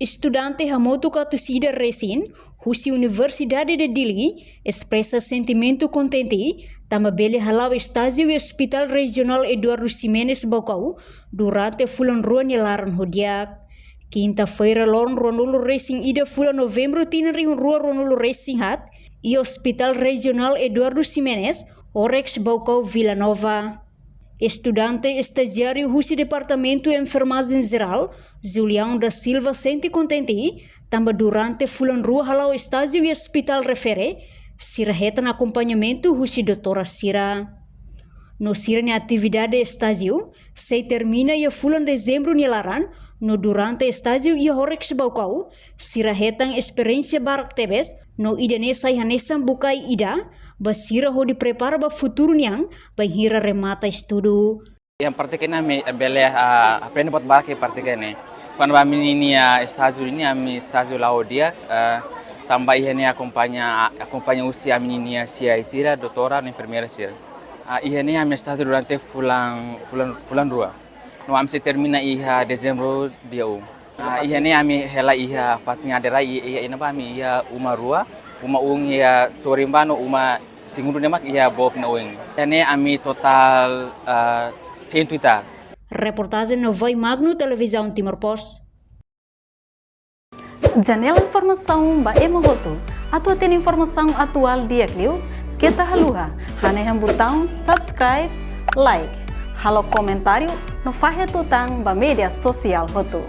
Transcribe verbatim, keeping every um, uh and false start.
Estudante hamutuk atus ida resin husi Universidade de Dili espresa sentimentu kontente tanba bele hala'o estájiu iha Hospital Rejionál Eduardo Ximenes Baucau durante fulan rua nia laran ho di'ak. Kinta-feira loron ruanulu resin ida fulan Novembru tinan rihun rua ruanulu resin haat, iha Hospital Rejionál Eduardo Ximenes, Horex Baucau, Vila Nova. Estudante estajiáriu husi Departamentu Enfermajen Jerál, Julião da Silva, sente kontente tanba durante fulan rua hala'o estájiu iha ospitál refere, sira hetan akompañamentu husi doutora sira. No sira-nia atividade estájiu sei termina iha fulan Dezembru nia laran, no durante estájiu iha Horex Baucau, sira hetan esperiénsia barak tebes, no ida-ne'e sai hanesan bukae ida ba sira hodi prepara ba futuru nian bainhira remata estudu. Iha praktika ne'e ami bele, ah, aprende buat barak iha praktika ne'e. Kuandu ami-nia, ah, estájiu ne'e, ami estájiu la'o di'ak, ah, tanba iha ne'e akompaña, akompaña husi ami-nia S I sira, doutora no enfermeira sira. Ah, iha ne'e ami estájiu durante fulan, fulan, fulan rua. No ami sei termina iha Dezembru dia um. Ah, iha ne'e ami hela iha fatin ida rai, iha, iha ne'ebá ami iha uma rua, uma um iha sorin bá no uma segundu ne'e mak iha book na oin. Iha ne'e ami totál, ah, sentu ita. Reportajen Novai Magno, Televizaun Timor Post. Janela informasaun ba ema hotu. Atu hatene informasaun atuál di'ak liu, keta haluha hanehan butaun subscribe, like, halo komentáriu no fahe tutan ba média sosiál hotu.